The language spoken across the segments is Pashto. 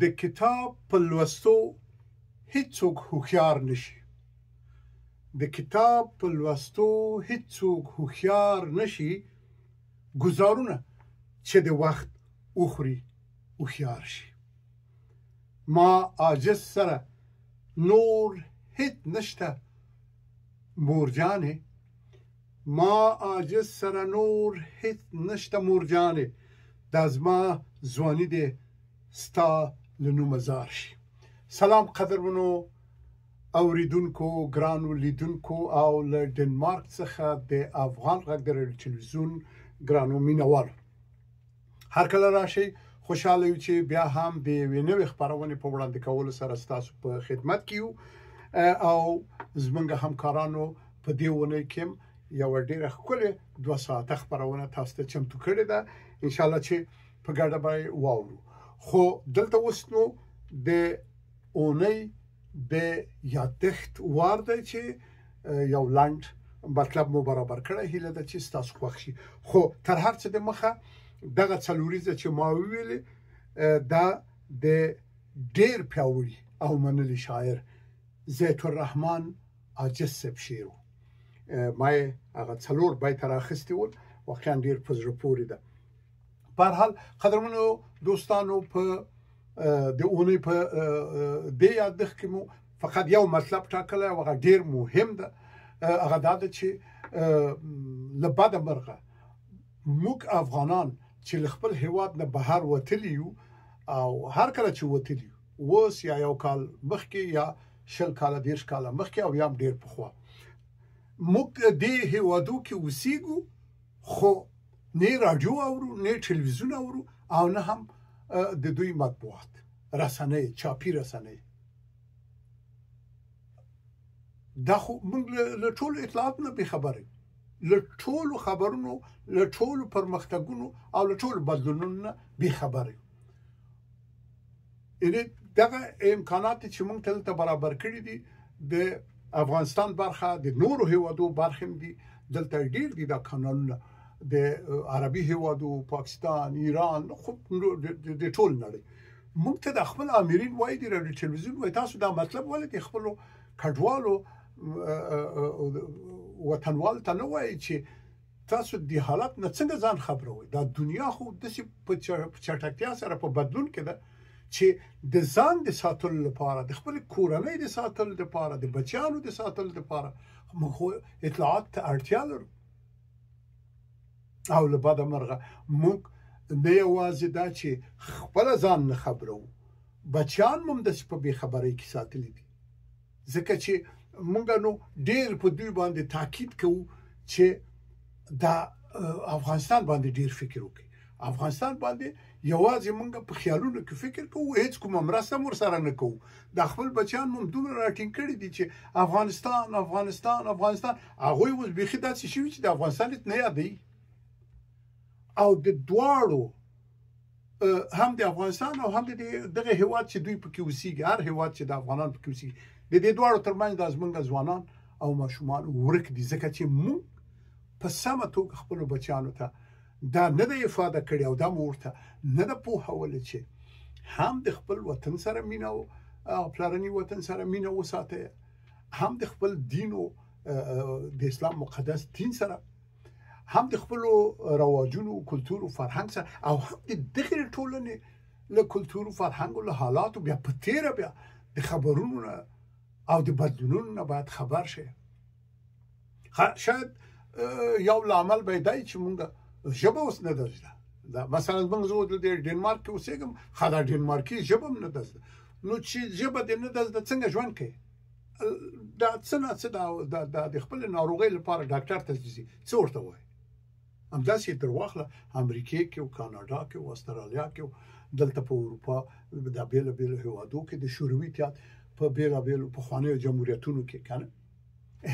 د کتاب په لوستو هیڅوک هوښیار نشي. د کتاب په لوستو هیڅوک هوښیار نشي، ګزارونه چې د وخت وخوري هوښیار شي. ما عاجز سره نور هیڅ نشته مورجانې، ما عاجز سره نور هیڅ نشته مورجانې، دا زما ځواني دې ستا له نومه ځار شي. سلام قدرمنو اوریدونکو، ګرانو لیدونکو او له ډنمارک څخه د افغان غږ د رادیو تلویزیون ګرانو مینوالو، هر کله راشئ خوشاله یو چې بیا هم د یوې نوې خپرونې په وړاندې کولو سره ستاسو په خدمت کې یو. او زمونږ همکارانو په دې اونۍ کې یوه ډېره ښکلې 2 ساعته خپرونه تاسو ته چمتو کړې ده، ان شاء الله چې په ګډه به یې واورو. خو دلته اوس نو د اونۍ د یادښت وار دی چې یو لنډ مطلب مو برابر کړی، هیله ده چې ستاسو خوښ شي. خو تر هر څه د مخه دغه څلوریزه چې ما وویلې دا د ډیر پیاوړي او منلي شاعر زیت الرحمن عاجز صاحب شعر و. ما یې هغه 4 بیته راخیستي ول، واقعا ډیر په زړه پورې ده. په هر حال قدرمنو دوستانو، په د اونۍ په دې یادښت کې مو فقط یو مطلب ټاکلی او هغه ډیر مهم ده. هغه دا ده چې له بده مرغه موږ افغانان چې له خپل هیواد نه بهر وتلي یو، او هر کله چې وتلي یو، اوس یا یو کال مخکې یا 20 کاله 30 کاله مخکې او یا هم ډیر پخوا، موږ دې هیوادو کې اوسیږو، خو نه راډیو اورو، نه تلویزیون اورو، او نه هم د دوی مطبوعات، رسنۍ، چاپي رسنۍ. دا خو موږ له ټولو اطلاعاتو نه بې خبره یو، له ټولو خبرونو، له ټولو پرمختګونو او له ټولو بدلونونو نه بې خبره یو. یعنې دغه امکانات چې موږ ته دلته برابر کړي دي، د افغانستان برخه، د نورو هیوادو برخې هم دي، دلته ډېر دي دا کانالونه، د عربي هیوادو، پاکستان، ایران، خو د ټول نړۍ. موږ ته د خپل آمرین وایي، د راډیو تلویزیون وایي، تاسو دا مطلب ولې د خپلو کډوالو وطنوال ته نه وایي چې تاسو د حالت نه څنګه ځان خبروئ؟ دا دنیا خو داسې په چټکتیا سره په بدلون کې ده چې د ځان د ساتلو لپاره، د خپل کورنۍ د ساتلو لپاره، د بچیانو د ساتلو لپاره موږ خو اطلاعات ته اړتیا لرو. او له بده مرغه موږ نه یوازې دا چې خپله ځان نه خبروو، بچیان مو هم داسې په بې خبرۍ کې ساتلي دي، ځکه چې موږ نو ډېر په دوی باندې تاکید کوو چې دا افغانستان باندې ډېر فکر وکړي. افغانستان باندې یوازې موږ په خیالونو کې فکر کوو، هیڅ کومه مرسته مو ورسره نه کوو. دا خپل بچیان مو هم دومره راټینګ کړي دي چې افغانستان، افغانستان، افغانستان. هغوی اوس بیخي داسې شوي چې د افغانستان هېڅ نه یادوي. او د دواړو، هم د افغانستان او هم د دغه هیواد چې دوی پکې اوسیږي، هر هیواد چې د افغانان پکې اوسیږي، د دې دواړو ترمنځ دا زمونږ ځوانان او ماشومان ورک دي، ځکه چې موږ په سمه توګه خپلو بچیانو ته دا نه ده افاده کړې او دا مو ورته نه ده پوهولې چې هم د خپل وطن سره مینه او پلرني وطن سره مینه وساتئ، هم د خپل دین او د اسلام مقدس دین سره، هم د خپلو رواجونو، کلتور او فرهنګ سره، او هم د دغې ټولنې له کلتور او فرهنګ او له حالاتو بیا په تېره بیا د خبرونو نه او د بدلونونو نه باید خبر شئ. شاید یو لامل به یې دی چې مونږ ژبه اوس نه ده زده. دا مثلا موږ زه دلته ډنمارک کې اوسېږم، ښه دا ډنمارکي ژبه هم نه ده زده، نو چې ژبه دې نه ده زده څنګه ژوند کوې؟ دا څه نه څه دا د خپلې ناروغۍ لپاره ډاکټر ته ځي، څه ورته وایي؟ همداسې یې تر واخله امریکې کې او کاناډا کې او استرالیا کې او دلته په اروپا د بېلابېلو هېوادو کې، د شوروي اتحاد په بېلابېلو پخوانیو جمهوریتونو کې، که نه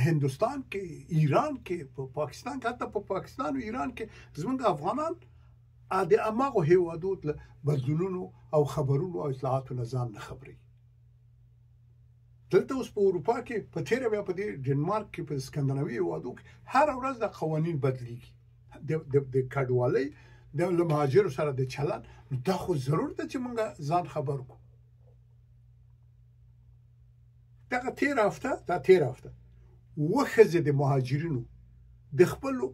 هندوستان کې، ایران کې، په پاکستان کې، حتی په پاکستان او ایران کې زمونږ افغانان د هماغو هېوادو له بدلونونو او خبرونو او اطلاعاتو نه ځان نه خبروي. دلته اوس په اروپا کې، په تېره بیا په دې ډنمارک کې، په اسکندناوي هېوادو کې هره ورځ دا قوانین بدلیږي، د کډوالۍ، د له مهاجرو سره د چلن. نو دا خو ضرور ده چې موږ ځان خبر کړو. دغه تېره هفته، دا تېره هفته اووه ښځې د مهاجرینو د خپلو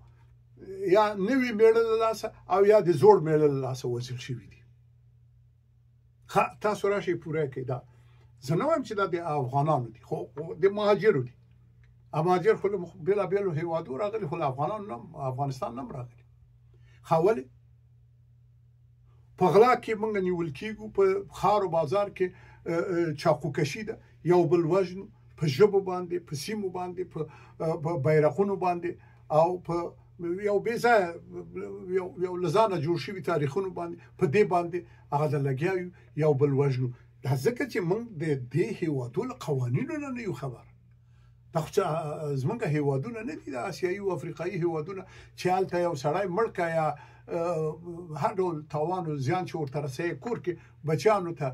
یا نوي میړه له لاسه او یا د زوړ میړه له لاسه وژل شوي دي. ښه، تاسو راشئ پوره کړئ. دا زه نه وایم چې دا د افغانانو دي، خو د مهاجرو دي. مهاجر خو له بېلابېلو هېوادو راغلي، خو له افغانانو نه، افغانستان نه راغلي. ښه، ولې په غلا کې موږ نیول کیږو، په ښار او بازار کې چاقو کشي ده، یو بل وژنو، په ژبو باندې، په سیمو باندې، په بیرغونو باندې او په یو بې ځایه یو له ځانه جوړ شوي تاریخونو باندې، په دې باندې هغه د لګیا یو، یو بل وژنو. دا ځکه چې موږ د دې هیوادو له قوانینو نه یو خبر. دا خو زمونږ هیوادونه نه دي، د اسیایي او افریقایي هیوادونه چې هلته یو سړی مړ که یا هر ډول تاوان او زیان چې ورته رسوي، کور کې بچیانو ته،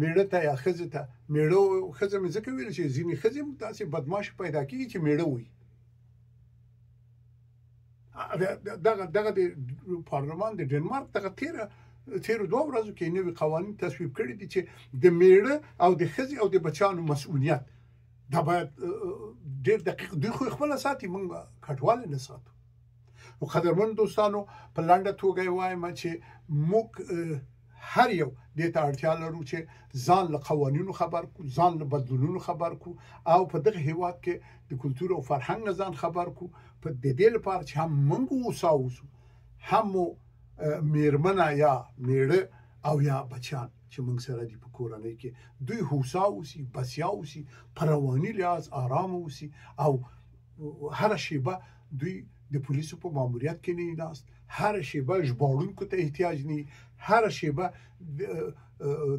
میړه ته یا ښځې ته، میړه ښځه مې ځکه ویل چې ځینې ښځې هم داسې بدمعاش پیدا کېږي چې میړه وي. دغه د پارلمان د ډنمارک دغه تیرو 2 ورځو کې نوي قوانین تصویب کړي دي چې د میړه او د ښځې او د بچیانو مسؤلیت دا باید ډیر دقیق، دوی خو خپله ساتي، موږ کډوال نه ساتو. نو قدرمن دوستانو، په لنډه توګه یې وایم چې موږ هر یو دې ته اړتیا لرو چې ځان له قوانینو خبر کړو، ځان له بدلونونو خبر کړو او په دغه هیواد کې د کلتور او فرهنګ نه ځان خبر کړو، په دې لپاره چې هم موږ هوسا اوسو، هم مو میرمنه یا میړه او یا بچیان چې موږ سره دي په کورنۍ کې، دوی هوسا اوسي، بسیا اوسي، په رواني لحاظ آرام اوسي او هره شیبه دوی د پولیسو په ماموریت کې نه ناست، هره شیبه ژباړونکو ته احتیاج نه، هره شیبه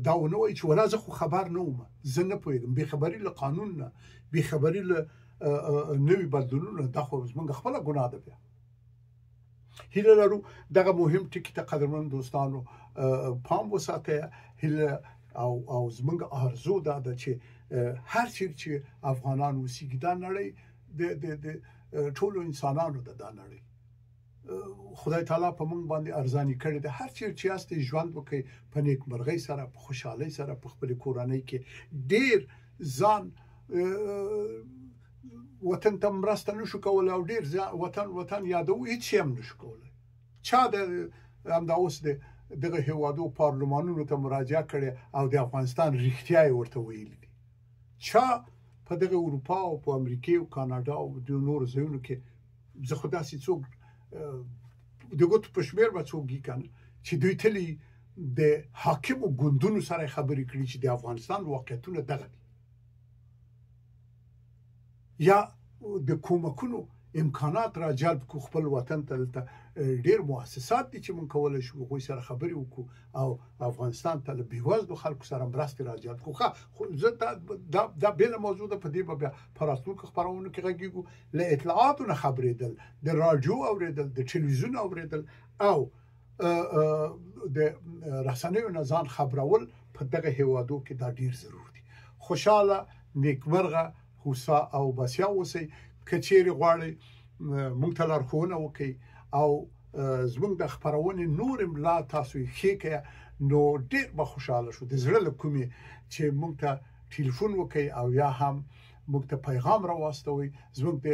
دا ونه وایي چې ولا زه خو خبر نه وم، زه نه پوهېږم. بېخبري له قانون نه، بېخبري له نوي بدلونونو، دا خو زموږ خپله ګناه ده. بیا هیله لرو دغه مهم ټکي ته قدرمن دوستانو پام وساتئ. هیله او زموږ آرزو دا ده چې هر چیرې چې افغانان اوسېږي، دا نړۍ د ټولو انسانانو ده، دا نړۍ خدای تعالی په موږ باندې ارزاني کړې ده. هر چیرې چې یاست ژوند وکړئ په نیکمرغۍ سره، په خوشحالۍ سره، په خپلې کورنۍ کې. ډیر ځان وطن ته مرسته نشو کولی او ډیر وطن یادوو، هیڅ شی هم نشو کولی. چا د همدا اوس د دغه هیوادو پارلمانونو ته مراجعه کړې او د افغانستان رښتیا یې ورته ویلي دي؟ چا په دغه اروپا او په امریکې او کاناډا او د نورو ځایونو کې، زه خو داسې څوک د ګوتو په شمېر به څوک وي که نه چې دوی تللي د حاکمو ګوندونو سره خبرې کړي چې د افغانستان واقعیتونه دغه دي، یا د کومکونو امکانات را جلب کو خپل وطن ته. دلته ډیر مؤسسات دي چې مونږ کولی شو هغوی سره خبرې وکړو او افغانستان ته له بېوزلو خلکو سره مرستې را جلب کړو. ښه، خو زه دا بېله موضوع ده، په دې به بیا په راتلونکو خپرونو کې غږېږو. له اطلاعاتو نه خبرېدل، د راډیو اورېدل، د ټلویزیون اورېدل او د رسنیو نه ځان خبرول په دغه هیوادو کې دا ډیر ضرور دي. خوشحاله، نیکمرغه، هوسا او بسیا اوسئ. که چیرې غواړئ موږ ته لارښوونه وکړئ او زموږ د خپرونې نور لا تاسو یې ښې کړئ، نو ډېر به خوشحاله شو د زړه له کومې چې موږ ته ټلیفون وکړئ او یا هم موږ ته پیغام راواستوئ. زموږ د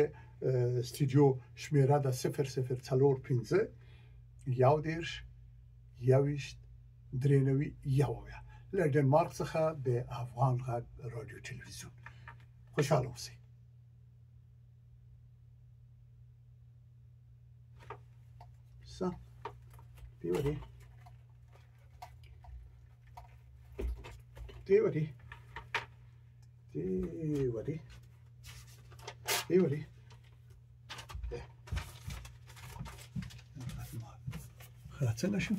استودیو شمیره ده 0045 31 21 93 71 له ډنمارک څخه د افغان غږ رادیو تلویزیون. خوشحاله اوسئ. Så, det var det. Det var det. Det var det. Det var det. Ja. څنګه شو؟